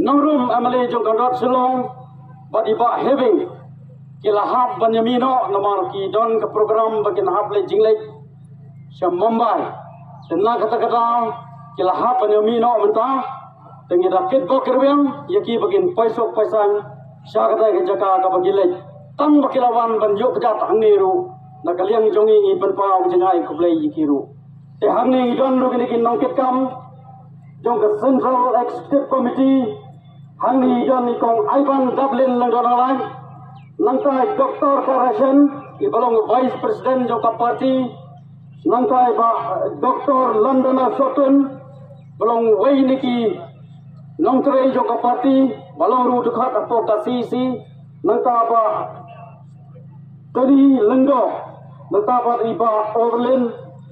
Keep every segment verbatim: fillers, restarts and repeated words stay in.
Nongrum M L A jong ka North Shillong bad i Bah Hewing ki la hap ban ïa mih noh namar ki don ka program ba kin hap leit jingleit sha Mumbai. Te na kata ka daw ki la hap ban ïa mih noh mynta. Te ngi da kit bok kyrwiang ïa ki ba kin poi suk poi sang sha kata ka jaka kaba ki leit. Tang ba ki la wan ban ïoh kjat hangne ruh, na ka liang jong ngi ngi pynpaw ka jingai khublei ïa ki ruh. Te hangne ngi don ruh kine ki nongkitkam jong ka Central Executive Committee, hangne ngi don i Kong Ivan Dublin Lyngdoh Nonglait, nangta i Doctor Karasen, i ba long Vice President jong ka party, nangta i Bah Doctor Londona Sohtun, ba long wei na ki nongtrei jong ka party, ba long ruh dkhot hapoh ka C E C, nangta Bah Tony Lyngdoh, nangta bad i Bah Orlin,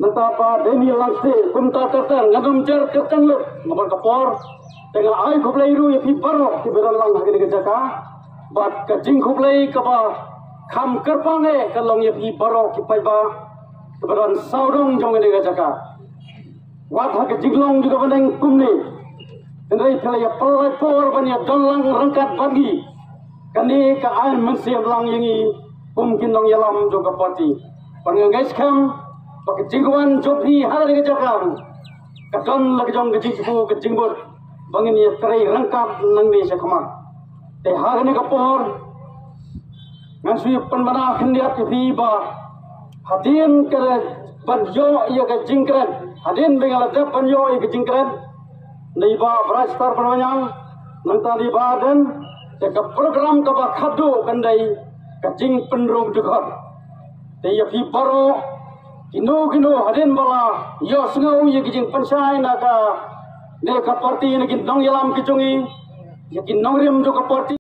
nangta Bah Denny Langstieh, kumta kyrteng, ngan ym jer kyrteng lut namar ka por. Te nga ai khublei ruh ïa phi baroh kiba don lang ha kane ka jaka. Bad ka jingkhublei kaba kham kyrpang eh ka long ïa phi baroh ki paidbah kiba don sawdong jong kane ka jaka. Wat ha ka jinglong jong ka bneng kumne, hynrei phi la ïa pynlait por ban ïa don lang ryngkat bad ngi. Kane ka ai mynsiem lang ïa ngi kum ki nongïalam jong ka party. Bad nga ngeit skhem ba ka jingwan jong phi ha kane ka jaka ruh ka don la ka jong ka jingthmu ka jingmut ba ngin ïa trei ryngkat nangne sha khmat. Te ha kane ka por ngan shu pynbna khyndiat ïa phi ba hadien ka ban ïoh ïa ka jingkren, hadien ba nga la dep ban ïoh ïa ka jingkren na i Bah Brightstar Banomaiang, nangta na i Bah Ardent, te ka program kaba khatduh kan dei ka jingpynrung dkhot. Te ïa phi baroh kino kino hadien ba la ïohsngew ïa ka jingpynshai na kane ka party, na ki nongïalam ki jong ngi, ïa ki nongrim jong ka party.